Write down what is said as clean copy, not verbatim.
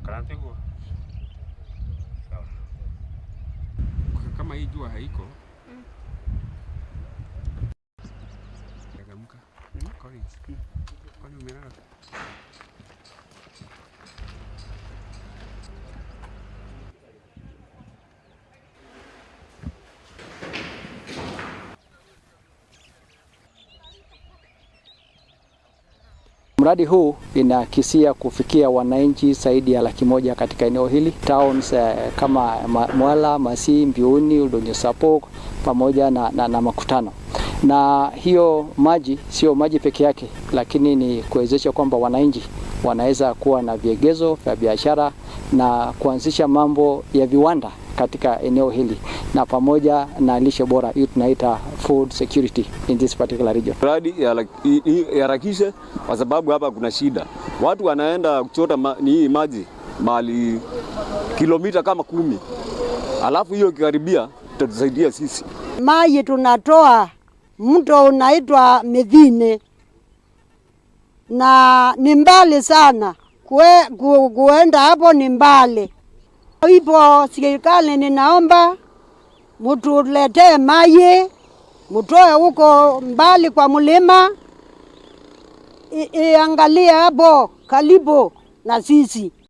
Karantigwa. Sawa. Kama hii jua haiko. Changamka. Collins. Kwani umelala? Mradi huu inakisia kufikia wananchi zaidi ya 100,000 katika eneo hili towns kama Mwala, Masii, Mbiuni, Oldonyo Sapok pamoja na Makutano. Na hiyo maji sio maji peke yake, lakini ni kuwezesha kwamba wananchi wanaweza kuwa na viegezo vya biashara na kuanzisha mambo ya viwanda katika eneo hili na pamoja na lishe bora, hiyo tunaita food security in this particular region. Mradi iharakishe kwa sababu hapa kuna shida, watu wanaenda kuchota ni maji mahali kilomita kama 10, alafu hiyo ikikaribia itatusaidia sisi. Maji tunatoa mto unaitwa Mithine na ni mbali sana kuenda hapo ni mbali. Ipo serikali, ninaomba mutuletee maji, mutoe huko mbali kwa mlima, iangalie hapo karibu na sisi.